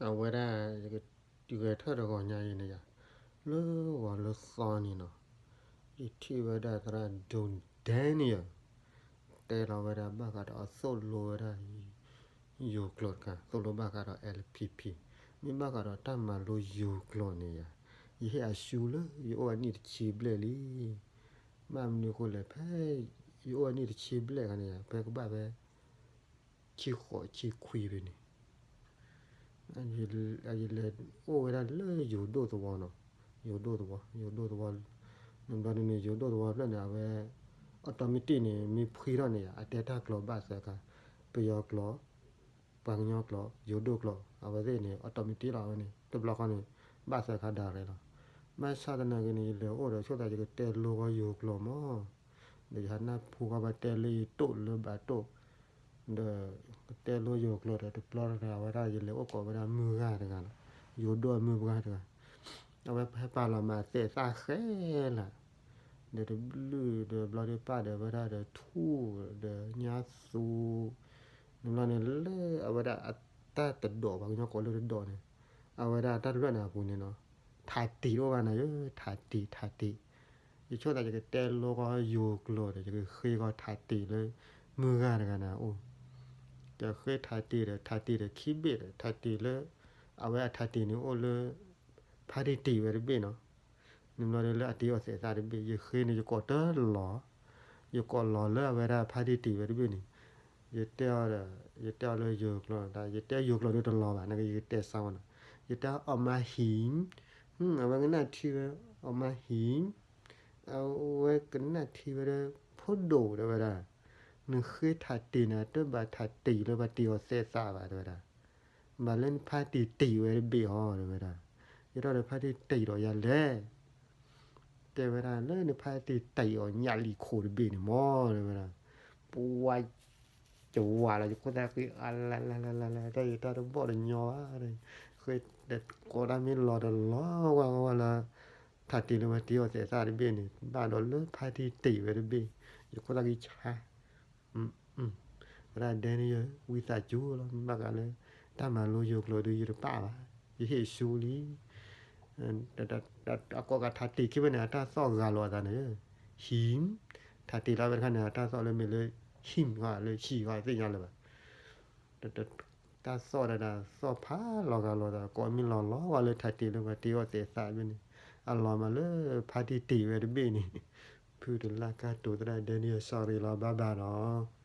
အဝဲဒၣ် ယကဂဲၤထၢၣ်တဂီၤညါအံၤန့ၣ်ယၤ, လၢဂီၤလၢသီန့ၣ်နီၤ, ယထံၣ်ဝဲဒၣ်သရၣ် Don Daniel တဲလီၤဝဲဒၣ်ဘၣ်ဃးဒီးအသိၣ်လိဝဲဒၣ် ယိၤကျိာ်တခါ, သိၣ်လိဘၣ်ဃးဒီး L P P, မ့ၢ်ဘၣ်ဃးဒီးတၢ်မၤလိယိၤကျိာ်န့ၣ်ယၤ, ယဟ့ၣ်အရှုံးလၢယအိၣ်အနံၣ်တဆံဘျဲၣ်လံ. ဘၣ်မနုၤအဃိလဲၣ်, ဖဲယအိၣ်အနံၣ်တဆံဘျဲၣ်အခါန့ၣ်ယၤ, ဖဲကဘၣ်ဖဲ ဆံဃိးဆံခွံဖဲန့ၣ် ယလဲၤအိၣ်ဝဲဒၣ်လၢယိၤဒိၣ်သဝီနီၤ, ယိၤဒိၣ်သဝီ, ယိၤဒိၣ်သဝီ, နဘျီဒ်န့ၣ် ယိၤဒိၣ်သဝီဖျၢၣ်န့ၣ် အဝဲ automatic န့ၣ် မ့ၢ်ဖှံထီၣ်န့ၣ် အတဲတၢ်ကျိာ်ဘၣ်သၢခါ, ပယီၤကျိာ်, ပှၤကညီကျိာ်, ယိၤဒိၣ်ကျိာ်, အဝဲသ့ၣ်န့ၣ် automatic လီၤ. အဝဲန့ၣ် တဘျီဃီန့ၣ် ဘၣ်သၢခါဒၣ်ရဲလီၤ. ဘၣ်ဆၣ်သနာ်က့န့ၣ် ယလဲၤအိၣ်ဒီးဆိၣ်သး ယကတဲလိဃီယိၤကျိာ်မး, ဒီးယဟးနၢ်ဖူဃီပှၤတဲလၢယတိၣ်လၢဘၣ်တိၣ် ဒီးကတဲလိယိၤကျိာ်ဒီး တဘျီတခါ အဝဲဒၣ်ယလဲၤအိၣ်ကိးဝဲဒၣ်မုၢ်ဂၤတဂၤနီၤ, ယိၤဒိၣ်အမုၢ်ဂၤတဂၤ, အဝဲဟဲပာ်လီၤမၤသဲးသၣ်ဃဲလၢာ်, ဒီးတဘျုးဒီးဘျီဒီးပၢ်ဒီးဝဲဒၣ်ဒီးထူၣ်ဒီးညါသူ, နဘျီန့ၣ်လၢအဝဲဒၣ်အတၢ်တဒိး ပှၤကညီကိးလၢတဒိးန့ၣ်, အဝဲဒၣ်တၢ်တဖျၢၣ်န့ၣ်အပူၤန့ၣ်နီၤ, ထးတံာ်တအိၣ်ဘၣ်နၤယဲ, ထးတံာ် ထးတံာ် ယဆိၣ်သး ယကတဲလိဃီယိၤကျိာ်ဒီး ယကဃ့ဃီထးတံာ်လၢ မုၢ်ဂၤတဂၤန့ၣ်အအိၣ်, ယဃ့ထးတံာ်ဒီး ထးတံာ်ဒီးခံဘ့ၣ်ဒီး ထးတံာ်လၢ အဝဲအထးတံာ်န့ၣ်အိၣ်လၢ ဖါတံာ်တံာ်ဝဲတဘ့ၣ်နီၤ, နဘျီဒီးလၢအတ့အီၤသဲးသၣ်တဘ့ၣ် ယဃ့န့ၣ် ယကိးတလီၤ, ယကိးလီၤလၢအဝဲဒၣ်ဖါတံာ်တံာ်ဝဲတဘ့ၣ်န့ၣ်, ယတဲအီၤဒီး ယတဲအီၤလၢယိၤကျိာ်, ယတဲယိၤကျိာ်ဒီးတလီၤဘၣ်, နကယကတဲစါဝဲနီၤ, ယတဲအီၤ အီၣ်မါဟံၣ်, အဝဲကနၣ်ထံဝဲ, အီၣ်မါဟံၣ်, အဝဲကနၣ်ထံဝဲဒီး ဖိဒိၣ်တဲဝဲဒၣ်, နဃ့ထးတံာ်န့ၣ် တဘၣ်ထးတံာ်လၢပှၤတ့အီၤသဲးသၣ်ဘၣ်တဲဝဲဒၣ်, ဘၣ်လၢနဖါတံာ်တံာ်ဝဲတဘ့ၣ်အီၤတဲဝဲဒၣ်, ယထီၣ်ဒီးဖါတံာ်တံာ်ဒီးယၤလဲၣ် တဲဝဲဒၣ် လၢနဖါတံာ်တံာ်အီၤညၣ်လံၤခိၣ်တဘ့ၣ်န့ၣ်မးတဲဝဲဒၣ်, ပှၤ ကဝၤလီၤ ယခိၣ်သၣ်ဃံအါလါလါလါလါလါ တၢ်ယတၢ်တဘီၣ်တညီဘၣ်, ဃ့ကိးတၢ်မ့ၢ်လီၤတလီၤဝဲဝဲလၢ ထးတံာ်လၢပှၤတ့အီၤသဲးသၣ်တဘ့ၣ်န့ၣ် ဘၣ်ဒီးလၢဖါတံာ်တံာ်ဝဲတဘ့ၣ်, ယခိၣ်သၣ်ဃံဆါ သရၣ်ဒဲန့ၣ်ယဝံသးစူၤလီၤ, မ့ၢ်ဘၣ်ဃးလၢ တၢ်မၤလိယိၤကျိာ်ဒီးယတပာ်ဘၣ်, ယဟ့ၣ်အရှုံးလံ, အကိးကးထးတံာ်ခံဘ့ၣ်န့ၣ် အတၢ်သီၣ်ဂၤလိာ်အသးန့ၣ်, ဟံၣ်, ထးတံာ်လီၤဝဲတခါန့ၣ် အတၢ်သီၣ်လၢမ့ၢ်လၢ ဟံၣ်ဃီလၢဟံၣ်ဃီသ့ၣ်ညါလၢၤဘၣ် တၢ်သီၣ်ဒၣ်ဒၣ်သီၣ်ဖးလီၤဂာ်လိာ်သး ကိးမ့ၢ်လီၤလီၤဝဲလၢထးတံာ်လၢပှၤတ့အီၤသဲးသၣ်ဘ့ၣ်န့ၣ်, အလီၤမးလၢဖါတံာ်တံာ်ဝဲတဘ့ၣ်န့ၣ်, ဖုတလၢ်ကၢ်တိၤသရၣ်ဒဲန့ၣ် sorry လီၤ bye bye လီၤ.